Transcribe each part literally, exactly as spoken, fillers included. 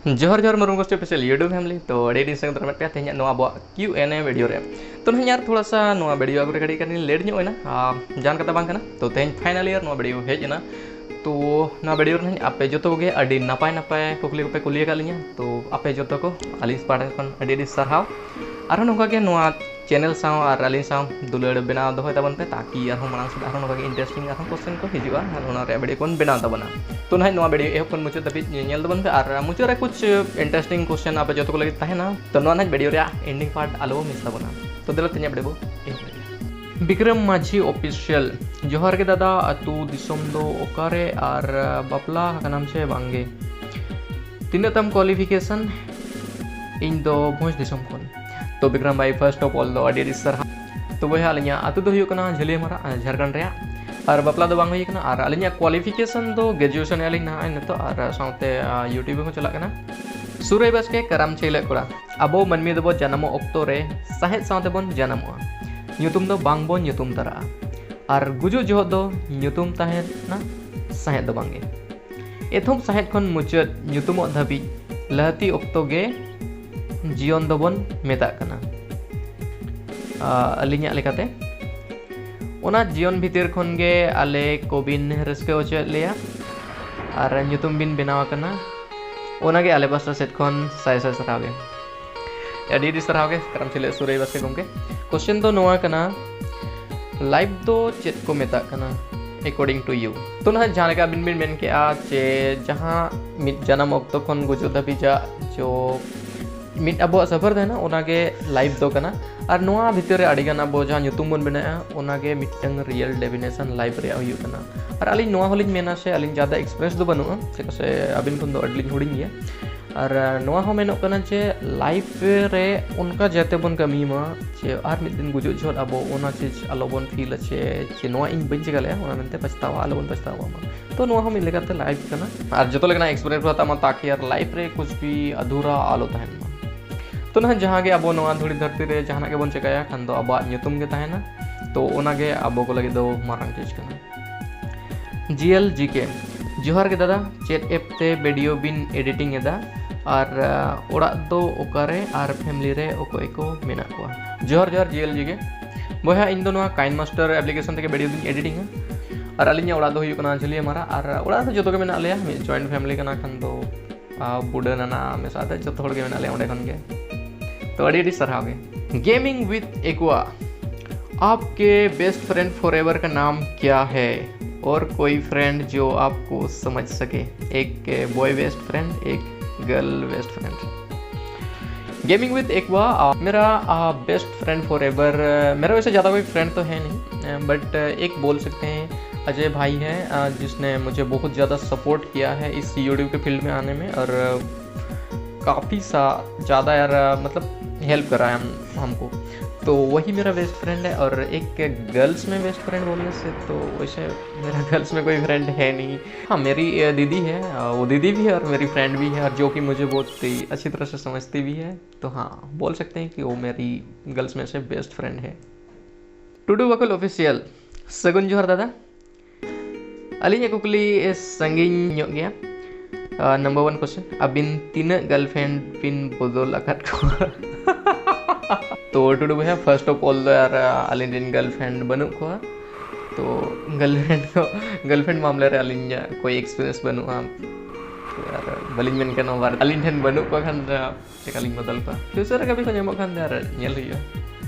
ᱡᱚᱦᱟᱨ ᱡᱚᱦᱟᱨ Murmu ᱜᱳᱥᱴᱤ official YouTube family᱾ ᱛᱚ ᱟᱹᱰᱤ ᱟᱹᱰᱤ ᱥᱟᱹᱜᱩᱱ ᱫᱟᱨᱟᱢ ᱯᱮᱭᱟ ᱛᱮᱦᱮᱧᱟᱜ ᱱᱚᱣᱟ ᱟᱵᱚᱣᱟᱜ Q and A video ᱨᱮ᱾ ᱛᱚ ᱱᱟᱦᱟᱜ ᱤᱧ ᱟᱨ ᱛᱷᱚᱲᱟ ᱥᱟ ᱱᱚᱣᱟ video ᱟᱹᱜᱩ ᱨᱮ ᱠᱟᱹᱴᱤᱡ ᱠᱟᱹᱴᱤᱡ late ᱧᱚᱜ ᱮᱱᱟ, ᱟᱨ ᱡᱟᱦᱟᱱ ᱠᱟᱛᱷᱟ ᱵᱟᱝ ᱠᱟᱱᱟ᱾ ᱛᱚ ᱛᱮᱦᱮᱧ finally ᱱᱚᱣᱟ video ᱦᱮᱡ ᱮᱱᱟ᱾ ᱛᱚ ᱱᱚᱣᱟ video ᱨᱮ ᱱᱟᱦᱟᱜ ᱟᱯᱮ ᱡᱚᱛᱚ ᱠᱚᱜᱮ ᱟᱹᱰᱤ ᱱᱟᱯᱟᱭ ᱱᱟᱯᱟᱭ ᱠᱩᱠᱞᱤ ᱠᱚᱯᱮ ᱠᱩᱞᱤ ᱟᱠᱟᱫ ᱞᱤᱧᱟ᱾ ᱛᱚ ᱟᱯᱮ ᱡᱚᱛᱚ ᱠᱚ ᱟᱹᱞᱤᱧ ᱯᱟᱦᱴᱟ ᱠᱷᱚᱱ ᱟᱹᱰᱤ ᱟᱹᱰᱤ ᱥᱟᱨᱦᱟᱣ᱾ ᱟᱨᱦᱚᱸ ᱱᱚᱝᱠᱟ ᱜᱮ ᱱᱚᱣᱟ channel ᱥᱟᱶ ᱟᱨ ᱟᱹᱞᱤᱧ ᱥᱟᱶ ᱫᱩᱞᱟᱹᱲ ᱵᱮᱱᱟᱣ ᱫᱚᱦᱚᱭ ᱛᱟᱵᱚᱱ ᱯᱮ, ᱛᱟᱠᱤ ᱟᱨᱦᱚᱸ ᱢᱟᱲᱟᱝ ᱥᱮᱫ ᱟᱨᱦᱚᱸ ᱱᱚᱝᱠᱟ ᱜᱮ interesting ᱟᱨᱦᱚᱸ question ᱠᱚ ᱦᱤᱡᱩᱜᱼᱟ, ᱟᱨ ᱚᱱᱟ ᱨᱮᱭᱟᱜ video ᱵᱚᱱ ᱵᱮᱱᱟᱣ ᱛᱟᱵᱚᱱᱟ᱾ ᱛᱚ ᱱᱟᱦᱟᱜ ᱱᱚᱣᱟ video ᱮᱦᱚᱵ ᱠᱷᱚᱱ ᱢᱩᱪᱟᱹᱫ ᱫᱷᱟᱹᱵᱤᱡ ᱧᱮᱞ ᱛᱟᱵᱚᱱ ᱯᱮ, ᱟᱨ ᱢᱩᱪᱟᱹᱫ ᱨᱮ ᱠᱩᱪ interesting question ᱟᱯᱮ ᱡᱚᱛᱚ ᱠᱚ ᱞᱟᱹᱜᱤᱫ ᱛᱟᱦᱮᱱᱟ᱾ ᱛᱚ ᱱᱚᱣᱟ ᱱᱟᱦᱟᱜ video ᱨᱮᱭᱟᱜ ending part ᱟᱞᱚ ᱵᱚ miss ᱛᱟᱵᱚᱱᱟ᱾ ᱛᱚ ᱫᱮᱞᱟ ᱛᱮᱦᱮᱧᱟᱜ video ᱵᱚ ᱮᱦᱚᱵ ᱞᱮᱜᱮ᱾ ᱵᱤᱠᱨᱚᱢ ᱢᱟᱹᱡᱷᱤ Official, ᱡᱚᱦᱟᱨ ᱜᱮ ᱫᱟᱫᱟ, ᱟᱹᱛᱩ ᱫᱤᱥᱚᱢ ᱫᱚ ᱚᱠᱟᱨᱮ ᱟᱨ ᱵᱟᱯᱞᱟ ᱟᱠᱟᱱᱟᱢ ᱥᱮ ᱵᱟᱝᱜᱮ? ᱛᱤᱱᱟᱹᱜ ᱛᱟᱢ qualification? ᱤᱧ ᱫᱚ ᱵᱷᱚᱸᱡᱽ ᱫᱤᱥᱚᱢ ᱠᱷᱚᱱ᱾ ᱛᱚ ᱵᱤᱠᱨᱚᱢ ᱵᱷᱟᱭ, first of all ᱫᱚ ᱟᱹᱰᱤ ᱟᱹᱰᱤ ᱥᱟᱨᱦᱟᱣ᱾ ᱛᱚ ᱵᱚᱭᱦᱟ, ᱟᱹᱞᱤᱧᱟᱜ ᱟᱹᱛᱩ ᱫᱚ ᱦᱩᱭᱩᱜ ᱠᱟᱱᱟ ᱡᱷᱟᱹᱞᱤᱭᱟᱹᱢᱟᱨᱟ, ᱟᱨ ᱡᱷᱟᱲᱠᱷᱚᱸᱰ ᱨᱮᱭᱟᱜ, ᱟᱨ ᱵᱟᱯᱞᱟ ᱫᱚ ᱵᱟᱝ ᱦᱩᱭ ᱠᱟᱱᱟ, ᱟᱨ ᱟᱹᱞᱤᱧᱟᱜ qualification ᱫᱚ graduation ᱟᱹᱞᱤᱧ ᱱᱟᱦᱟᱜ ᱱᱤᱛᱚᱜ, ᱟᱨ ᱥᱟᱶᱛᱮ, ᱟᱨ YouTube ᱦᱚᱸ ᱪᱟᱞᱟᱜ ᱠᱟᱱᱟ᱾ ᱥᱩᱨᱟᱹᱭ ᱵᱟᱥᱠᱮ, ᱠᱟᱨᱟᱢ ᱪᱮᱞᱮᱫ ᱠᱚᱲᱟ᱾ ᱟᱵᱚ ᱢᱟᱹᱱᱢᱤ ᱫᱚᱵᱚ ᱡᱟᱱᱟᱢᱚᱜ ᱚᱠᱛᱚ ᱨᱮ ᱥᱟᱦᱮᱫ ᱥᱟᱶᱛᱮ ᱵᱚᱱ ᱡᱟᱱᱟᱢᱚᱜᱼᱟ᱾ ᱧᱩᱛᱩᱢ ᱫᱚ ᱵᱟᱝ ᱵᱚᱱ ᱧᱩᱛᱩᱢ ᱛᱟᱨᱟᱜᱼᱟ, ᱟᱨ ᱜᱩᱡᱩᱜ ᱡᱚᱦᱚᱜ ᱫᱚ ᱧᱩᱛᱩᱢ ᱛᱟᱦᱮᱱᱟ, ᱥᱟᱦᱮᱫ ᱫᱚ ᱵᱟᱝᱜᱮ᱾ ᱮᱛᱚᱦᱚᱵ ᱥᱟᱦᱮᱫ ᱠᱷᱚᱱ ᱢᱩᱪᱟᱹᱫ ᱧᱩᱛᱩᱢᱚᱜ ᱫᱷᱟᱹᱵᱤᱡ ᱞᱟᱦᱟᱛᱤ ᱚᱠᱛᱚ ᱜᱮ ᱡᱤᱭᱚᱱ ᱫᱚᱵᱚᱱ ᱢᱮᱛᱟᱜ ᱠᱟᱱᱟ᱾ ᱟᱹᱞᱤᱧᱟᱜ ᱞᱮᱠᱟᱛᱮ, ᱚᱱᱟ ᱡᱤᱭᱚᱱ ᱵᱷᱤᱛᱤᱨ ᱠᱷᱚᱱ ᱜᱮ ᱟᱞᱮ ᱠᱚᱵᱤᱱ ᱨᱟᱹᱥᱠᱟᱹ ᱦᱚᱪᱚᱭᱮᱫ ᱞᱮᱭᱟ ᱟᱨ ᱧᱩᱛᱩᱢ ᱵᱤᱱ ᱵᱮᱱᱟᱣ ᱟᱠᱟᱱᱟ, ᱚᱱᱟᱜᱮ ᱟᱞᱮ ᱯᱟᱥᱴᱟ ᱥᱮᱫ ᱠᱷᱚᱱ ᱥᱟᱭ ᱥᱟᱭ ᱥᱟᱨᱦᱟᱣ ᱜᱮ᱾ ᱟᱹᱰᱤ ᱟᱹᱰᱤ ᱥᱟᱨᱦᱟᱣ ᱜᱮ ᱠᱟᱨᱟᱢ ᱪᱮᱞᱮᱫ ᱥᱩᱨᱟᱹᱭ ᱵᱟᱥᱠᱮ ᱜᱚᱢᱠᱮ᱾ Question ᱫᱚ ᱱᱚᱣᱟ ᱠᱟᱱᱟ, life ᱫᱚ ᱪᱮᱫ ᱠᱚ ᱢᱮᱛᱟᱜ ᱠᱟᱱᱟ according to you? ᱛᱚ ᱱᱟᱦᱟᱜ ᱡᱟᱦᱟᱸ ᱞᱮᱠᱟ ᱟᱹᱵᱤᱱ ᱵᱤᱱ ᱢᱮᱱ ᱠᱮᱜᱼᱟ ᱡᱮ ᱡᱟᱦᱟᱸ ᱢᱤᱫ ᱡᱟᱱᱟᱢ ᱚᱠᱛᱚ ᱠᱷᱚᱱ ᱜᱩᱡᱩᱜ ᱫᱷᱟᱹᱵᱤᱡᱟᱜ ᱡᱚ ᱢᱤᱫ ᱟᱵᱚᱣᱟᱜ ᱥᱟᱯᱷᱟᱨ ᱛᱟᱦᱮᱱᱟ, ᱚᱱᱟᱜᱮ life ᱫᱚ ᱠᱟᱱᱟ᱾ ᱟᱨ ᱱᱚᱣᱟ ᱵᱷᱤᱛᱤᱨ ᱨᱮ ᱟᱹᱰᱤᱜᱟᱱ ᱟᱵᱚ ᱡᱟᱦᱟᱸ ᱧᱩᱛᱩᱢ ᱵᱚᱱ ᱵᱮᱱᱟᱣᱮᱫᱼᱟ, ᱚᱱᱟᱜᱮ ᱢᱤᱫᱴᱟᱝ real definition life ᱨᱮᱭᱟᱜ ᱦᱩᱭᱩᱜ ᱠᱟᱱᱟ᱾ ᱟᱨ ᱟᱹᱞᱤᱧ ᱱᱚᱣᱟ ᱦᱚᱸᱞᱤᱧ ᱢᱮᱱᱟ, ᱥᱮ ᱟᱹᱞᱤᱧ ᱡᱟᱫᱟ experience ᱫᱚ ᱵᱟᱹᱱᱩᱜᱼᱟ, ᱪᱮᱫᱟᱜ ᱥᱮ ᱟᱹᱵᱤᱱ ᱠᱷᱚᱱ ᱫᱚ ᱟᱹᱰᱤ ᱞᱤᱧ ᱦᱩᱰᱤᱧ ᱜᱮᱭᱟ᱾ ᱟᱨ ᱱᱚᱣᱟ ᱦᱚᱸ ᱢᱮᱱᱚᱜ ᱠᱟᱱᱟ ᱡᱮ life ᱨᱮ ᱚᱱᱠᱟ ᱡᱟᱛᱮ ᱵᱚᱱ ᱠᱟᱹᱢᱤ ᱢᱟ ᱡᱮ ᱟᱨ ᱢᱤᱫ ᱫᱤᱱ ᱜᱩᱡᱩᱜ ᱡᱚᱦᱚᱜ ᱟᱵᱚ ᱚᱱᱟ ᱪᱤᱡᱽ ᱟᱞᱚ ᱵᱚᱱ feel ᱟ, ᱪᱮ ᱪᱮ ᱱᱚᱣᱟ ᱤᱧ ᱵᱟᱹᱧ ᱪᱤᱠᱟ ᱞᱮᱜᱼᱟ, ᱚᱱᱟ ᱢᱮᱱᱛᱮ ᱯᱟᱪᱷᱛᱟᱣᱟ ᱟᱞᱚ ᱵᱚᱱ ᱯᱟᱪᱷᱛᱟᱣᱟ ᱢᱟ᱾ ᱛᱚ ᱱᱚᱣᱟ ᱦᱚᱸ ᱢᱤᱫ ᱞᱮᱠᱟᱛᱮ life ᱠᱟᱱᱟ᱾ ᱟᱨ ᱡᱚᱛᱚ ᱞᱮᱠᱟᱱᱟᱜ experience ᱠᱚ ᱦᱟᱛᱟᱣ ᱢᱟ, ᱛᱟᱠᱤ ᱟᱨ life ᱨᱮ ᱠᱩᱪ ᱵᱷᱤ ᱟᱫᱷᱩᱨᱟ ᱟᱞᱚ ᱛᱟᱦᱮᱱ ᱢᱟ᱾ ᱛᱚ ᱱᱟᱦᱟᱜ ᱡᱟᱦᱟᱸ ᱜᱮ ᱟᱵᱚ ᱱᱚᱣᱟ ᱫᱷᱩᱲᱤ ᱫᱷᱟᱹᱨᱛᱤ ᱨᱮ ᱡᱟᱦᱟᱱᱟᱜ ᱜᱮᱵᱚᱱ ᱪᱤᱠᱟᱹᱭᱟ ᱠᱷᱟᱱ ᱫᱚ ᱟᱵᱚᱣᱟᱜ ᱧᱩᱛᱩᱢ ᱜᱮ ᱛᱟᱦᱮᱱᱟ᱾ ᱛᱚ ᱚᱱᱟᱜᱮ ᱟᱵᱚ ᱠᱚ ᱞᱟᱹᱜᱤᱫ ᱫᱚ ᱢᱟᱨᱟᱝ ᱪᱤᱡᱽ ᱠᱟᱱᱟ᱾ G L G K, ᱡᱚᱦᱟᱨ ᱜᱮ ᱫᱟᱫᱟ, ᱪᱮᱫ app ᱛᱮ video ᱵᱤᱱ editing ᱮᱫᱟ? ᱟᱨ ᱚᱲᱟᱜ ᱫᱚ ᱚᱠᱟᱨᱮ ᱟᱨ ᱯᱷᱮᱢᱤᱞᱤ ᱨᱮ ᱚᱠᱚᱭ ᱠᱚ ᱢᱮᱱᱟᱜ ᱠᱚᱣᱟ? ᱡᱚᱦᱟᱨ ᱡᱚᱦᱟᱨ ᱡᱤᱭᱮᱞ ᱡᱤᱜᱮ ᱵᱚᱭᱦᱟ, ᱤᱧ ᱫᱚ ᱱᱚᱣᱟ KineMaster application ᱛᱮᱜᱮ ᱵᱷᱤᱰᱤᱭᱳ ᱫᱚᱧ ᱮᱰᱤᱴᱤᱝᱟ᱾ ᱟᱨ ᱟᱹᱞᱤᱧᱟᱜ ᱚᱲᱟᱜ ᱫᱚ ᱦᱩᱭᱩᱜ ᱠᱟᱱᱟ ᱡᱷᱟᱹᱞᱤᱭᱟᱹ ᱢᱟᱨᱟ᱾ ᱟᱨ ᱚᱲᱟᱜ ᱨᱮ ᱡᱚᱛᱚ ᱜᱮ ᱢᱮᱱᱟᱜ ᱞᱮᱭᱟ, ᱢᱤᱫ ᱡᱚᱭᱮᱱᱴ ᱯᱷᱮᱢᱤᱞᱤ ᱠᱟᱱᱟ ᱠᱷᱟᱱ ᱫᱚ ᱵᱩᱰᱟᱹ ᱱᱟᱱᱟ ᱢᱮᱥᱟ ᱛᱮ ᱡᱚᱛᱚ ᱦᱚᱲ ᱜᱮ ᱢᱮᱱᱟᱜ ᱞᱮᱭᱟ ᱚᱸᱰᱮ ᱠᱷᱚᱱ ᱜᱮ᱾ ᱛᱚ ᱟᱹᱰᱤ ᱟᱹᱰᱤ ᱥᱟᱨᱦᱟᱣ ᱜᱮ᱾ Gaming with Aqua, आपके बेस्ट फ्रेंड फॉरएवर का नाम क्या है और कोई फ्रेंड जो आपको समझ सके? एक बॉय बेस्ट फ्रेंड, एक girl best friend. Gaming with aqua, मेरा बेस्ट फ्रेंड फॉरएवर, मेरा वैसे ज़्यादा कोई फ्रेंड तो है नहीं, बट एक बोल सकते हैं अजय भाई है, जिसने मुझे बहुत ज़्यादा सपोर्ट किया है इस यूट्यूब के फील्ड में आने में, और काफ़ी सा ज़्यादा यार, मतलब हेल्प करा है हम हमको। तो वही मेरा बेस्ट फ्रेंड है। और एक गर्ल्स में बेस्ट फ्रेंड बोलने से तो वैसे मेरा गर्ल्स में कोई फ्रेंड है नहीं। हाँ, मेरी दीदी है, वो दीदी भी है और मेरी फ्रेंड भी है, और जो कि मुझे बहुत ही अच्छी तरह से समझती भी है। तो हाँ, बोल सकते हैं कि वो मेरी गर्ल्स में से बेस्ट फ्रेंड है। टुडू बकुल ऑफिशियल, ᱥᱟᱹᱜᱩᱱ ᱡᱚᱦᱟᱨ ᱫᱟᱫᱟ᱾ ᱟᱹᱞᱤᱧᱟᱜ ᱠᱩᱠᱞᱤ ᱥᱟᱺᱜᱤᱧ ᱧᱚᱜ ᱜᱮᱭᱟ᱾ ᱱᱟᱢᱵᱟᱨ ᱳᱣᱟᱱ ᱠᱚᱥᱪᱮᱱ, ᱟᱹᱵᱤᱱ ᱛᱤᱱᱟᱹᱜ ᱜᱟᱨᱞᱯᱷᱨᱮᱱᱰ ᱵᱤᱱ ᱵᱚᱫᱚᱞ ᱟᱠᱟᱫ ᱠᱚᱣᱟ? ᱛᱚ ᱴᱩᱰᱩ ᱵᱚᱭᱦᱟ, ᱯᱷᱟᱨᱥᱴ ᱚᱯᱷ ᱚᱞ ᱫᱚ ᱟᱨ ᱟᱹᱞᱤᱧ ᱨᱮᱱ ᱜᱟᱨᱞᱯᱷᱨᱮᱱᱰ ᱵᱟᱹᱱᱩᱜ ᱠᱚᱣᱟ᱾ ᱛᱚ ᱜᱟᱨᱞᱯᱷᱨᱮᱱᱰ ᱠᱚ ᱜᱟᱨᱞᱯᱷᱨᱮᱱᱰ ᱢᱟᱢᱞᱟ ᱨᱮ ᱟᱹᱞᱤᱧᱟᱜ ᱠᱳᱭ ᱮᱠᱥᱯᱤᱨᱤᱭᱮᱱᱥ ᱵᱟᱹᱱᱩᱜᱼᱟ᱾ ᱛᱚ ᱟᱨ ᱵᱟᱹᱞᱤᱧ ᱢᱮᱱ ᱠᱮᱭᱟ ᱱᱚᱣᱟ ᱵᱟᱨᱮ, ᱟᱹᱞᱤᱧ ᱴᱷᱮᱱ ᱵᱟᱹᱱᱩᱜ ᱠᱚᱣᱟ ᱠᱷᱟᱱ ᱪᱮᱠᱟᱞᱤᱧ ᱵᱚᱫᱚᱞ ᱠᱚᱣᱟ? ᱯᱷᱤᱭᱩᱪᱟᱨ ᱨᱮ ᱠᱟᱹᱢᱤ ᱠᱚ ᱧᱟᱢᱚᱜ ᱠᱷᱟᱱ ᱫᱚ ᱟᱨ ᱧᱮᱞ ᱦᱩᱭᱩᱜᱼᱟ᱾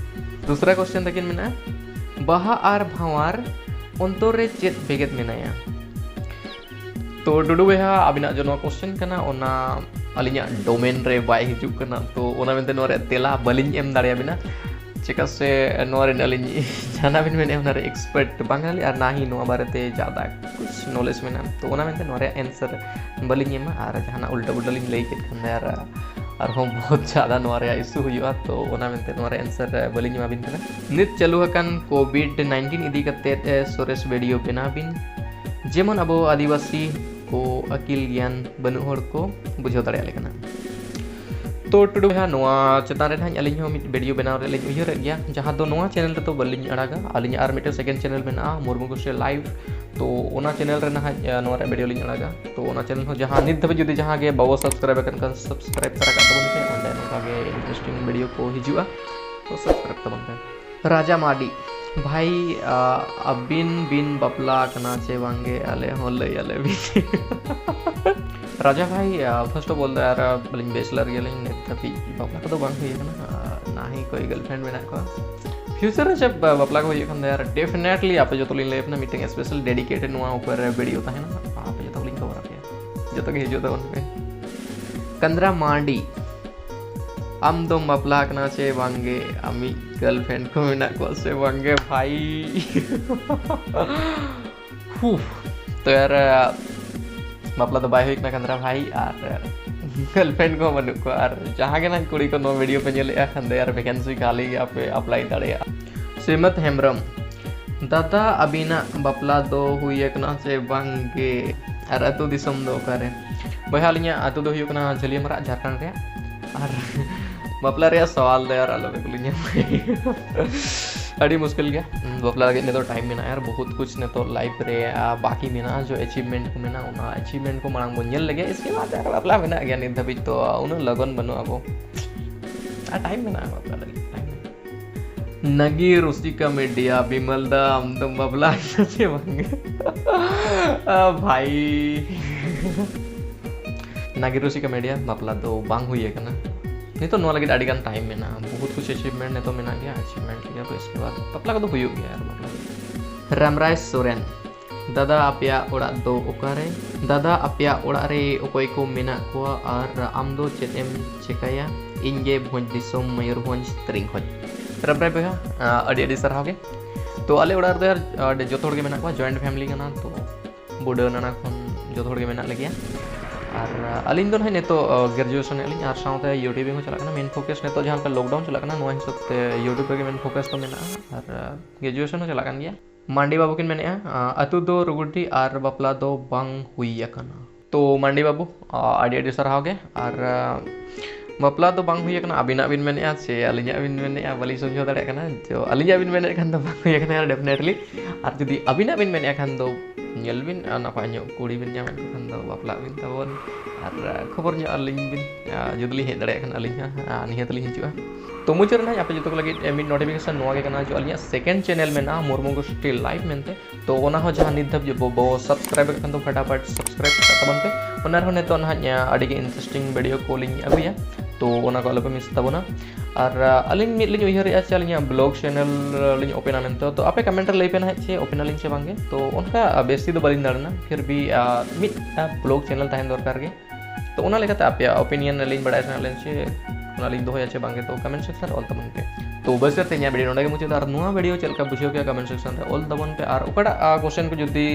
ᱫᱩᱥᱨᱟ ᱠᱚᱥᱪᱮᱱ ᱛᱟᱹᱠᱤᱱ ᱢᱮᱱᱟᱜᱼᱟ, ᱵᱟᱦᱟ ᱟᱨ ᱵᱷᱟᱶᱟᱨ ᱚᱱᱛᱚᱨ ᱨᱮ ᱪᱮᱫ ᱵᱷᱮᱜᱮᱫ ᱢᱮᱱᱟᱭᱟ? ᱛᱚ ᱴᱩᱰᱩ ᱵᱚᱭᱦᱟ, ᱟᱵᱤᱱᱟᱜ ᱡᱮ ᱱᱚᱣᱟ ᱠᱚᱥᱪᱮᱱ ᱠᱟᱱᱟ, ᱚᱱᱟ ᱟᱹᱞᱤᱧᱟᱜ ᱰᱳᱢᱮᱱ ᱨᱮ ᱵᱟᱭ ᱦᱤᱡᱩᱜ ᱠᱟᱱᱟ, ᱛᱚ ᱚᱱᱟ ᱢᱮᱱᱛᱮ ᱱᱚᱣᱟ ᱨᱮᱭᱟᱜ ᱛᱮᱞᱟ ᱵᱟᱹᱞᱤᱧ ᱮᱢ ᱫᱟᱲᱮᱭᱟᱵᱤᱱᱟ᱾ ᱪᱮᱫᱟᱜ ᱥᱮ ᱱᱚᱣᱟ ᱨᱮᱱ ᱟᱹᱞᱤᱧ ᱡᱟᱦᱟᱱᱟᱜ ᱵᱤᱱ ᱢᱮᱱᱮᱫ, ᱚᱱᱟ ᱨᱮ ᱮᱠᱥᱯᱟᱨᱴ ᱵᱟᱝ ᱠᱟᱱᱟᱞᱤᱧ, ᱟᱨ ᱱᱟ ᱦᱤ ᱱᱚᱣᱟ ᱵᱟᱨᱮᱛᱮ ᱡᱟᱫᱟ ᱠᱩᱪ ᱱᱚᱞᱮᱡᱽ ᱢᱮᱱᱟᱜᱼᱟ, ᱛᱚ ᱚᱱᱟ ᱢᱮᱱᱛᱮ ᱱᱚᱣᱟ ᱨᱮᱭᱟᱜ ᱮᱱᱥᱟᱨ ᱵᱟᱹᱞᱤᱧ ᱮᱢᱟ᱾ ᱟᱨ ᱡᱟᱦᱟᱱᱟᱜ ᱩᱞᱴᱟᱹ ᱯᱩᱞᱴᱟᱹ ᱞᱤᱧ ᱞᱟᱹᱭ ᱠᱮᱫ ᱠᱷᱟᱱ ᱫᱚ ᱟᱨ ᱟᱨᱦᱚᱸ ᱵᱚᱦᱩᱛ ᱡᱟᱫᱟ ᱱᱚᱣᱟ ᱨᱮᱭᱟᱜ ᱤᱥᱩ ᱦᱩᱭᱩᱜᱼᱟ, ᱛᱚ ᱚᱱᱟ ᱢᱮᱱᱛᱮ ᱱᱚᱣᱟ ᱨᱮᱭᱟᱜ ᱮᱱᱥᱟᱨ ᱵᱟᱹᱞᱤᱧ ᱮᱢᱟ ᱵᱤᱱ ᱠᱟᱱᱟ᱾ ᱱᱤᱛ ᱪᱟᱹᱞᱩ ᱟᱠᱟᱱ ᱠᱳᱵᱷᱤᱰ ᱱᱟᱭᱤᱱᱴᱤᱱ ᱤᱫᱤ ᱠᱟᱛᱮ ᱥᱚᱨᱮᱥ ᱵᱷᱤᱰᱤᱭᱳ ᱵᱮᱱᱟᱣ ᱵᱤᱱ, ᱡᱮᱢᱚᱱ ᱟᱵᱚ ᱟᱹᱫᱤᱵᱟᱹᱥᱤ ᱠᱚ ᱟᱹᱠᱤᱞ ᱜᱮᱭᱟᱱ ᱵᱟᱹᱱᱩᱜ ᱦᱚᱲ ᱠᱚ ᱵᱩᱡᱷᱟᱹᱣ ᱫᱟᱲᱮᱭᱟᱜ ᱞᱮᱠᱟᱱᱟᱜ᱾ ᱛᱚ ᱴᱩᱰᱩ ᱵᱚᱭᱦᱟ, ᱱᱚᱣᱟ ᱪᱮᱛᱟᱱ ᱨᱮ ᱱᱟᱦᱟᱜ ᱟᱹᱞᱤᱧ ᱦᱚᱸ ᱢᱤᱫ ᱵᱷᱤᱰᱤᱭᱳ ᱵᱮᱱᱟᱣ ᱨᱮᱭᱟᱜ ᱞᱤᱧ ᱩᱭᱦᱟᱹᱨᱮᱫ ᱜᱮᱭᱟ, ᱡᱟᱦᱟᱸ ᱫᱚ ᱱᱚᱣᱟ ᱪᱮᱱᱮᱞ ᱨᱮᱫᱚ ᱵᱟᱹᱞᱤᱧ ᱟᱲᱟᱜᱟ᱾ ᱟᱹᱞᱤᱧᱟᱜ ᱟᱨ ᱢᱤᱫᱴᱮᱱ ᱥᱮᱠᱮᱱᱰ ᱪᱮᱱᱮᱞ ᱢᱮᱱᱟᱜᱼᱟ, ᱢᱩᱨᱢᱩ ᱜᱳᱥᱴᱤ ᱞᱟᱭᱤᱵᱷ᱾ ᱛᱚ ᱚᱱᱟ ᱪᱮᱱᱮᱞ ᱨᱮ ᱱᱟᱦᱟᱜ ᱱᱚᱣᱟ ᱨᱮᱭᱟᱜ ᱵᱷᱤᱰᱤᱭᱳ ᱞᱤᱧ ᱟᱲᱟᱜᱟ᱾ ᱛᱚ ᱚᱱᱟ ᱪᱮᱱᱮᱞ ᱦᱚᱸ ᱡᱟᱦᱟᱸ ᱱᱤᱛ ᱫᱷᱟᱹᱵᱤᱡ ᱡᱩᱫᱤ ᱡᱟᱦᱟᱸ ᱜᱮ ᱵᱟᱵᱚ ᱥᱟᱵᱥᱠᱨᱟᱭᱤᱵ ᱟᱠᱟᱫ ᱠᱷᱟᱱ ᱥᱟᱵᱥᱠᱨᱟᱭᱤᱵ ᱛᱟᱨᱟ ᱠᱟᱜ ᱛᱟᱵᱚᱱ ᱯᱮ, ᱚᱸᱰᱮ ᱱᱚᱝᱠᱟ ᱜᱮ ᱤᱱᱴᱟᱨᱮᱥᱴᱤᱝ ᱵᱷᱤᱰᱤᱭᱳ ᱠᱚ ᱦᱤᱡᱩᱜᱼᱟ᱾ ᱛᱚ ᱥᱟᱵᱥᱠᱨᱟᱭᱤᱵ ᱛᱟᱵᱚᱱ ᱯᱮ᱾ ᱨᱟᱡᱟ ᱢᱟᱨᱰᱤ, ᱵᱷᱟᱭ, ᱟᱹᱵᱤᱱ ᱵᱤᱱ ᱵᱟᱯᱞᱟ ᱟᱠᱟᱱᱟ ᱪᱮ ᱵᱟᱝᱜᱮ? ᱟᱞᱮ ᱦᱚᱸ ᱞᱟᱹᱭ ᱟᱞᱮ ᱵᱤᱱ᱾ ᱨᱟᱡᱟ ᱵᱷᱟᱭ, first of all ᱫᱚ ᱟᱨ ᱟᱹᱞᱤᱧ ᱵᱮᱪᱞᱟᱨ ᱜᱮᱭᱟᱞᱤᱧ, ᱱᱤᱛ ᱫᱷᱟᱹᱵᱤᱡ ᱵᱟᱯᱞᱟ ᱠᱚᱫᱚ ᱵᱟᱝ ᱦᱩᱭ ᱟᱠᱟᱱᱟ, ᱟᱨ ᱱᱟ ᱦᱤ ᱠᱚᱭ ᱜᱟᱨᱞᱯᱷᱨᱮᱱᱰ ᱢᱮᱱᱟᱜ ᱠᱚᱣᱟ᱾ ᱯᱷᱤᱭᱩᱪᱟᱨ ᱨᱮ ᱡᱟᱵ ᱵᱟᱯᱞᱟ ᱠᱚ ᱦᱩᱭᱩᱜ ᱠᱷᱟᱱ ᱫᱚ ᱟᱨ ᱰᱮᱯᱷᱤᱱᱮᱴᱞᱤ ᱟᱯᱮ ᱡᱚᱛᱚ ᱞᱤᱧ ᱞᱟᱹᱭ ᱟᱯᱮ ᱠᱟᱱᱟ, ᱢᱤᱫᱴᱮᱱ ᱥᱯᱮᱥᱟᱞ ᱰᱮᱰᱤᱠᱮᱴᱮᱰ ᱱᱚᱣᱟ ᱩᱯᱚᱨ ᱨᱮ ᱵᱷᱤᱰᱤᱭᱳ ᱛᱟᱦᱮᱱᱟ, ᱟᱯᱮ ᱡᱚᱛᱚ ᱞᱤᱧ ᱠᱷᱚᱵᱚᱨ ᱟᱯᱮᱭᱟ, ᱡᱚᱛᱚ ᱜᱮ ᱦᱤᱡᱩᱜ ᱛᱟᱵᱚᱱ ᱯᱮ᱾ ᱠᱟᱱᱫᱨᱟ ᱢᱟᱨᱰᱤ, ᱟᱢ ᱫᱚᱢ ᱵᱟᱯᱞᱟ ᱟᱠᱟᱱᱟ ᱪᱮ ᱵᱟᱝᱜᱮ? ᱟᱢᱤᱡ ᱜᱟᱨᱞᱯᱷᱨᱮᱱᱰ ᱠᱚ ᱢᱮᱱᱟᱜ ᱠᱚᱣᱟ ᱥᱮ ᱵᱟᱝᱜᱮ ᱵᱷᱟᱭ? ᱦᱩ, ᱛᱚ ᱭᱟᱨ, ᱵᱟᱯᱞᱟ ᱫᱚ ᱵᱟᱭ ᱦᱩᱭ ᱠᱟᱱᱟ ᱠᱟᱱᱫᱨᱟ ᱵᱷᱟᱭ, ᱟᱨ ᱜᱟᱨᱞᱯᱷᱨᱮᱱᱰ ᱠᱚᱦᱚᱸ ᱵᱟᱹᱱᱩᱜ ᱠᱚᱣᱟ᱾ ᱟᱨ ᱡᱟᱦᱟᱸ ᱜᱮ ᱱᱟᱜ ᱠᱩᱲᱤ ᱠᱚ ᱱᱚᱣᱟ ᱵᱷᱤᱰᱤᱭᱳ ᱯᱮ ᱧᱮᱞᱮᱫᱼᱟ ᱠᱷᱟᱱ ᱫᱚ ᱭᱟᱨ ᱵᱷᱮᱠᱮᱱᱥᱤ ᱠᱷᱟᱹᱞᱤ ᱜᱮᱭᱟ, ᱟᱯᱮ ᱟᱯᱞᱟᱭ ᱫᱟᱲᱮᱭᱟᱜᱼᱟ᱾ ᱥᱨᱤᱢᱚᱛ ᱦᱮᱢᱵᱨᱚᱢ, ᱫᱟᱫᱟ ᱟᱹᱵᱤᱱᱟᱜ ᱵᱟᱯᱞᱟ ᱫᱚ ᱦᱩᱭ ᱟᱠᱟᱱᱟ ᱥᱮ ᱵᱟᱝ ᱜᱮ? ᱟᱨ ᱟᱹᱛᱩ ᱫᱤᱥᱚᱢ ᱫᱚ ᱚᱠᱟᱨᱮ? ᱵᱚᱭᱦᱟ ᱟᱹᱞᱤᱧᱟᱜ ᱟᱹᱛᱩ ᱫᱚ ᱦᱩᱭᱩᱜ ᱠᱟᱱᱟ ᱡᱷᱟᱹᱞᱤᱭᱟᱹ ᱢᱟᱨᱟᱜ, ᱡᱷᱟᱲᱠᱷᱚᱸᱰ ᱨᱮᱭᱟᱜ᱾ ᱟᱨ ᱵᱟᱯᱞᱟ ᱨᱮᱭᱟᱜ ᱥᱟᱣᱟᱞ ᱫᱚ ᱟᱨ ᱟᱞᱚᱯᱮ ᱠᱩᱞᱤᱧᱟ᱾ ᱟᱹᱰᱤ ᱢᱩᱥᱠᱤᱞ ᱜᱮᱭᱟ ᱵᱟᱯᱞᱟ ᱞᱟᱹᱜᱤᱫ᱾ ᱱᱤᱛᱚᱜ ᱴᱟᱭᱤᱢ ᱢᱮᱱᱟᱜᱼᱟ ᱟᱨ ᱵᱚᱦᱩᱛ ᱠᱩᱪ ᱱᱤᱛᱚᱜ ᱞᱟᱭᱤᱯᱷ ᱨᱮ ᱵᱟᱠᱤ ᱢᱮᱱᱟᱜᱼᱟ, ᱡᱚ ᱮᱪᱤᱵᱷᱢᱮᱱᱴ ᱠᱚ ᱢᱮᱱᱟᱜᱼᱟ, ᱚᱱᱟ ᱮᱪᱤᱵᱷᱢᱮᱱᱴ ᱠᱚ ᱢᱟᱲᱟᱝ ᱵᱚᱱ ᱧᱮᱞ ᱞᱮᱜᱮ, ᱤᱥᱠᱮ ᱵᱟᱫ ᱟᱨ ᱵᱟᱯᱞᱟ ᱢᱮᱱᱟᱜ ᱜᱮᱭᱟ᱾ ᱱᱤᱛ ᱫᱷᱟᱹᱵᱤᱡ ᱛᱚ ᱩᱱᱟᱹᱜ ᱞᱚᱜᱚᱱ ᱵᱟᱹᱱᱩᱜ ᱟᱵᱚ, ᱟᱨ ᱴᱟᱭᱤᱢ ᱢᱮᱱᱟᱜᱼᱟ ᱵᱟᱯᱞᱟ ᱞᱟᱹᱜᱤᱫ, ᱴᱟᱭᱤᱢ ᱢᱮᱱᱟᱜᱼᱟ᱾ ᱱᱟᱜᱤ ᱨᱩᱥᱤᱠᱟ ᱢᱤᱰᱤᱭᱟ, ᱵᱤᱢᱚᱞ ᱫᱟ ᱟᱢ ᱫᱚᱢ ᱵᱟᱯᱞᱟ ᱟᱠᱟᱱᱟ ᱪᱮ ᱵᱟᱝ? ᱟ, ᱵᱷᱟᱭ᱾ ᱱᱟᱜᱤ ᱨᱩᱥᱤᱠᱟ ᱢᱤᱰᱤᱭᱟ, ᱵᱟᱯᱞᱟ ᱫᱚ ᱵᱟᱝ ᱦᱩᱭ ᱟᱠᱟᱱᱟ᱾ ᱱᱤᱛᱚᱜ ᱱᱚᱣᱟ ᱞᱟᱹᱜᱤᱫ ᱟᱹᱰᱤ ᱜᱟᱱ ᱴᱟᱭᱤᱢ ᱢᱮᱱᱟᱜᱼᱟ, ᱵᱚᱦᱩᱛ ᱠᱩᱪ ᱮᱪᱤᱵᱷᱢᱮᱱᱴ ᱱᱤᱛᱚᱜ ᱢᱮᱱᱟᱜ ᱜᱮᱭᱟ, ᱮᱪᱤᱵᱷᱢᱮᱱᱴ ᱞᱟᱹᱜᱤᱫ ᱟᱵᱚ ᱤᱥᱠᱮ ᱵᱟᱫ ᱵᱟᱯᱞᱟ ᱠᱚᱫᱚ ᱦᱩᱭᱩᱜ ᱜᱮᱭᱟ᱾ ᱟᱨ ᱵᱟᱯᱞᱟ ᱠᱚᱫᱚ ᱨᱟᱢᱨᱟᱭ ᱥᱚᱨᱮᱱ, ᱫᱟᱫᱟ ᱟᱯᱮᱭᱟᱜ ᱚᱲᱟᱜ ᱫᱚ ᱚᱠᱟᱨᱮ? ᱫᱟᱫᱟ ᱟᱯᱮᱭᱟᱜ ᱚᱲᱟᱜ ᱨᱮ ᱚᱠᱚᱭ ᱠᱚ ᱢᱮᱱᱟᱜ ᱠᱚᱣᱟ ᱟᱨ ᱟᱢ ᱫᱚ ᱪᱮᱫ ᱮᱢ ᱪᱮᱠᱟᱭᱟ? ᱤᱧ ᱜᱮ ᱵᱷᱚᱸᱡᱽ ᱫᱤᱥᱚᱢ ᱢᱚᱭᱩᱨᱵᱷᱚᱸᱡᱽ ᱛᱤᱨᱤᱝᱠᱷᱚᱡᱽ᱾ ᱨᱟᱢᱨᱟᱭ ᱵᱚᱭᱦᱟ, ᱟᱹᱰᱤ ᱟᱹᱰᱤ ᱥᱟᱨᱦᱟᱣ ᱜᱮ᱾ ᱛᱚ ᱟᱞᱮ ᱚᱲᱟᱜ ᱨᱮᱫᱚ ᱟᱨ ᱟᱹᱰᱤ ᱡᱚᱛᱚ ᱦᱚᱲ ᱜᱮ ᱢᱮᱱᱟᱜ ᱠᱚᱣᱟ, ᱡᱚᱭᱮᱱᱴ ᱯᱷᱮᱢᱤᱞᱤ ᱠᱟᱱᱟ, ᱛᱚ ᱵᱩᱰᱟᱹ ᱱᱟᱱᱟ ᱠᱷᱚᱱ ᱡᱚᱛᱚ ᱦᱚᱲ ᱜᱮ ᱢᱮᱱᱟᱜ ᱞᱮᱜᱮᱭᱟ᱾ ᱟᱨ ᱟᱹᱞᱤᱧ ᱫᱚ ᱱᱟᱦᱟᱜ ᱱᱤᱛᱚᱜ ᱜᱨᱮᱡᱩᱭᱮᱥᱚᱱ ᱮᱫ ᱞᱤᱧ ᱟᱨ ᱥᱟᱶᱛᱮ ᱭᱩᱴᱤᱭᱩᱵᱤᱝ ᱦᱚᱸ ᱪᱟᱞᱟᱜ ᱠᱟᱱᱟ᱾ ᱢᱮᱱ ᱯᱷᱳᱠᱟᱥ ᱱᱤᱛᱚᱜ ᱡᱟᱦᱟᱸ ᱞᱮᱠᱟ ᱞᱚᱠᱰᱟᱣᱩᱱ ᱪᱟᱞᱟᱜ ᱠᱟᱱᱟ, ᱱᱚᱣᱟ ᱦᱤᱥᱟᱹᱵ ᱛᱮ ᱭᱩᱴᱤᱭᱩᱵᱽ ᱨᱮᱜᱮ ᱢᱮᱱ ᱯᱷᱳᱠᱟᱥ ᱫᱚ ᱢᱮᱱᱟᱜᱼᱟ ᱟᱨ ᱜᱨᱮᱡᱩᱭᱮᱥᱚᱱ ᱦᱚᱸ ᱪᱟᱞᱟᱜ ᱠᱟᱱ ᱜᱮᱭᱟ᱾ ᱢᱟᱱᱰᱤ ᱵᱟᱹᱵᱩ ᱠᱤᱱ ᱢᱮᱱᱮᱫᱼᱟ, ᱟᱹᱛᱩ ᱫᱚ ᱨᱩᱜᱩᱰᱤ ᱟᱨ ᱵᱟᱯᱞᱟ ᱫᱚ ᱵᱟᱝ ᱦᱩᱭ ᱟᱠᱟᱱᱟ᱾ ᱛᱚ ᱢᱟᱱᱰᱤ ᱵᱟᱹᱵᱩ, ᱟᱹᱰᱤ ᱟᱹᱰᱤ ᱥᱟᱨᱦᱟᱣ ᱜᱮ᱾ ᱟᱨ ᱵᱟᱯᱞᱟ ᱫᱚ ᱵᱟᱝ ᱦᱩᱭ ᱟᱠᱟᱱᱟ, ᱟᱹᱵᱤᱱᱟᱜ ᱵᱤᱱ ᱢᱮᱱᱮᱫᱼᱟ ᱥᱮ ᱟᱹᱞᱤᱧᱟᱜ ᱵᱤᱱ ᱢᱮᱱᱮᱫᱼᱟ, ᱵᱟᱹᱞᱤᱧ ᱥᱚᱢᱡᱷᱟᱣ ᱫᱟᱲᱮᱭᱟᱜ ᱠᱟᱱᱟ᱾ ᱛᱚ ᱟᱹᱞᱤᱧᱟᱜ ᱵᱤᱱ ᱢᱮᱱᱮᱫ ᱠᱷᱟᱱ ᱫᱚ ᱵᱟᱝ ᱦᱩᱭ ᱟᱠᱟᱱᱟ ᱰᱮᱯᱷᱤᱱᱮᱴᱞᱤ, ᱟᱨ ᱡᱩᱫᱤ ᱟᱹᱵᱤᱱᱟᱜ ᱵᱤᱱ ᱢᱮᱱᱮᱫ ᱠᱷᱟᱱ ᱫᱚ ᱧᱮᱞ ᱵᱤᱱ, ᱟᱨ ᱱᱟᱯᱟᱭ ᱧᱚᱜ ᱠᱩᱲᱤ ᱵᱤᱱ ᱧᱟᱢᱮᱫ ᱠᱚ ᱠᱷᱟᱱ ᱫᱚ ᱵᱟᱯᱞᱟᱜ ᱵᱤᱱ ᱛᱟᱵᱚᱱ, ᱟᱨ ᱠᱷᱚᱵᱚᱨ ᱧᱚᱜ ᱟᱹᱞᱤᱧ ᱵᱤᱱ᱾ ᱟᱨ ᱡᱩᱫᱤ ᱞᱤᱧ ᱦᱮᱡ ᱫᱟᱲᱮᱭᱟᱜ ᱠᱷᱟᱱ ᱟᱹᱞᱤᱧ ᱦᱚᱸ, ᱟᱨ ᱱᱤᱦᱟᱹᱛ ᱞᱤᱧ ᱦᱤᱡᱩᱜᱼᱟ᱾ ᱛᱚ ᱢᱩᱪᱟᱹᱫ ᱨᱮ ᱱᱟᱦᱟᱜ ᱟᱯᱮ ᱡᱚᱛᱚ ᱠᱚ ᱞᱟᱹᱜᱤᱫ ᱢᱤᱫ ᱱᱳᱴᱤᱯᱷᱤᱠᱮᱥᱚᱱ ᱱᱚᱣᱟ ᱜᱮ ᱠᱟᱱᱟ ᱡᱮ ᱟᱹᱞᱤᱧᱟᱜ ᱥᱮᱠᱮᱱᱰ ᱪᱮᱱᱮᱞ ᱢᱮᱱᱟᱜᱼᱟ ᱢᱩᱨᱢᱩ ᱜᱳᱥᱴᱤ ᱞᱟᱭᱤᱵᱷ ᱢᱮᱱᱛᱮ᱾ ᱛᱚ ᱚᱱᱟ ᱦᱚᱸ ᱡᱟᱦᱟᱸ ᱱᱤᱛ ᱫᱷᱟᱹᱵᱤᱡ ᱵᱚ, ᱵᱚ ᱥᱟᱵᱥᱠᱨᱟᱭᱤᱵ ᱟᱠᱟᱫ ᱠᱷᱟᱱ ᱫᱚ ᱯᱷᱟᱴᱟᱯᱷᱟᱴ ᱥᱟᱵᱥᱠᱨᱟᱭᱤᱵ ᱠᱟᱜ ᱛᱟᱵᱚᱱ ᱯᱮ᱾ ᱚᱱᱟ ᱨᱮᱦᱚᱸ ᱱᱤᱛᱚᱜ ᱱᱟᱦᱟᱜ ᱟᱹᱰᱤ ᱜᱮ ᱤᱱᱴᱟᱨᱮᱥᱴᱤᱝ ᱵᱷᱤᱰᱤᱭᱳ ᱠᱚᱞᱤᱧ ᱟᱹᱜᱩᱭᱟ, ᱛᱚ ᱚᱱᱟ ᱠᱚ ᱟᱞᱚᱯᱮ ᱢᱤᱥ ᱛᱟᱵᱚᱱᱟ᱾ ᱟᱨ ᱟᱹᱞᱤᱧ ᱢᱤᱫ ᱞᱤᱧ ᱩᱭᱦᱟᱹᱨᱮᱫᱼᱟ ᱪᱮ ᱟᱹᱞᱤᱧᱟᱜ ᱵᱞᱚᱜ ᱪᱮᱱᱮᱞ ᱞᱤᱧ ᱳᱯᱮᱱᱟ ᱢᱮᱱᱛᱮ᱾ ᱛᱚ ᱟᱯᱮ ᱠᱚᱢᱮᱱᱴ ᱨᱮ ᱞᱟᱹᱭ ᱯᱮ ᱱᱟᱦᱟᱜ ᱪᱮ ᱳᱯᱮᱱ ᱟᱹᱞᱤᱧ ᱪᱮ ᱵᱟᱝᱜᱮ᱾ ᱛᱚ ᱚᱱᱠᱟ ᱵᱮᱥᱤ ᱫᱚ ᱵᱟᱹᱞᱤᱧ ᱫᱟᱬᱟᱱᱟ, ᱯᱷᱤᱨ ᱵᱷᱤ ᱢᱤᱫ ᱵᱞᱚᱜ ᱪᱮᱱᱮᱞ ᱛᱟᱦᱮᱱ ᱫᱚᱨᱠᱟᱨ ᱜᱮ᱾ ᱛᱚ ᱚᱱᱟ ᱞᱮᱠᱟᱛᱮ ᱟᱯᱮᱭᱟᱜ ᱳᱯᱤᱱᱤᱭᱚᱱ ᱟᱹᱞᱤᱧ ᱵᱟᱲᱟᱭ ᱥᱟᱱᱟᱭᱮᱫ ᱞᱤᱧ ᱪᱮ ᱚᱱᱟ ᱞᱤᱧ ᱫᱚᱦᱚᱭᱟ ᱪᱮ ᱵᱟᱝᱜᱮ, ᱛᱚ ᱠᱚᱢᱮᱱᱴ ᱥᱮᱠᱥᱚᱱ ᱨᱮ ᱚᱞ ᱛᱟᱵᱚᱱ ᱯᱮ᱾ ᱛᱚ ᱵᱮᱥ ᱠᱟᱛᱮ ᱤᱧᱟᱹᱜ ᱵᱷᱤᱰᱤᱭᱳ ᱱᱚᱰᱮ ᱜᱮ ᱢᱩᱪᱟᱹᱫ, ᱟᱨ ᱱᱚᱣᱟ ᱵᱷᱤᱰᱤᱭᱳ ᱪᱮᱫ ᱞᱮᱠᱟ ᱵᱩᱡᱷᱟᱹᱣ ᱠᱮᱜᱼᱟ ᱠᱚᱢᱮᱱᱴ ᱥᱮᱠᱥᱚᱱ ᱨᱮ ᱚᱞ ᱛᱟᱵᱚᱱ ᱯᱮ᱾ ᱟᱨ ᱚᱠᱟᱴᱟᱜ ᱠᱚᱥᱪᱮᱱ ᱠᱚ ᱡᱩᱫᱤ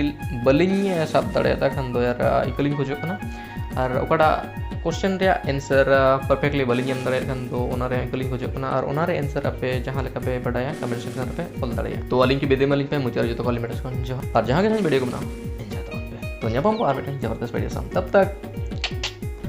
ᱵᱟᱹᱞᱤᱧ ᱥᱟᱵ ᱫᱟᱲᱮᱭᱟᱫᱟ ᱠᱷᱟᱱ ᱫᱚ ᱭᱟᱨ ᱤᱠᱟᱹ ᱞᱤᱧ ᱠᱷᱚᱡᱚᱜ ᱠᱟᱱᱟ, ᱟᱨ ᱚᱠᱟᱴᱟᱜ ᱠᱚᱥᱪᱮᱱ ᱨᱮᱭᱟᱜ ᱮᱱᱥᱟᱨ ᱯᱟᱨᱯᱷᱮᱠᱴᱞᱤ ᱵᱟᱹᱞᱤᱧ ᱮᱢ ᱫᱟᱲᱮᱭᱟᱜ ᱠᱷᱟᱱ ᱫᱚ ᱚᱱᱟ ᱨᱮᱭᱟᱜ ᱤᱠᱟᱹ ᱞᱤᱧ ᱠᱷᱚᱡᱚᱜ ᱠᱟᱱᱟ, ᱟᱨ ᱚᱱᱟ ᱨᱮᱭᱟᱜ ᱮᱱᱥᱟᱨ ᱟᱯᱮ ᱡᱟᱦᱟᱸ ᱞᱮᱠᱟ ᱯᱮ ᱵᱟᱰᱟᱭᱟ ᱠᱚᱢᱮᱱᱴ ᱥᱮᱠᱥᱚᱱ ᱨᱮᱯᱮ ᱚᱞ ᱫᱟᱲᱮᱭᱟᱜᱼᱟ᱾ ᱛᱚ ᱟᱹᱞᱤᱧ ᱠᱤ ᱵᱤᱫᱟᱹᱭ ᱢᱟᱞᱤᱧ ᱯᱮ ᱢᱩᱪᱟᱹᱫ ᱨᱮ ᱡᱚᱛᱚ ᱠᱚ ᱟᱹᱰᱤ ᱢᱤᱫᱴᱮᱱ ᱡᱚᱦᱟᱨ, ᱟᱨ ᱡᱟᱦᱟᱸ ᱜᱮ ᱱᱟᱦᱟᱜ ᱵᱷᱤᱰᱤᱭᱳ ᱠᱚ ᱢᱮᱱᱟᱜᱼᱟ ᱮᱱᱡᱚᱭ ᱛᱟᱵᱚᱱ ᱯᱮ᱾ ᱛᱚ ᱧᱟᱯᱟᱢ ᱵᱚ ᱟᱨ ᱢᱤᱫᱴᱮᱱ ᱡᱚᱵᱚᱨᱫᱚᱥᱛ ᱵᱷᱤᱰᱤᱭᱳ ᱥᱟᱶ, ᱛᱟᱵ ᱛᱟᱠ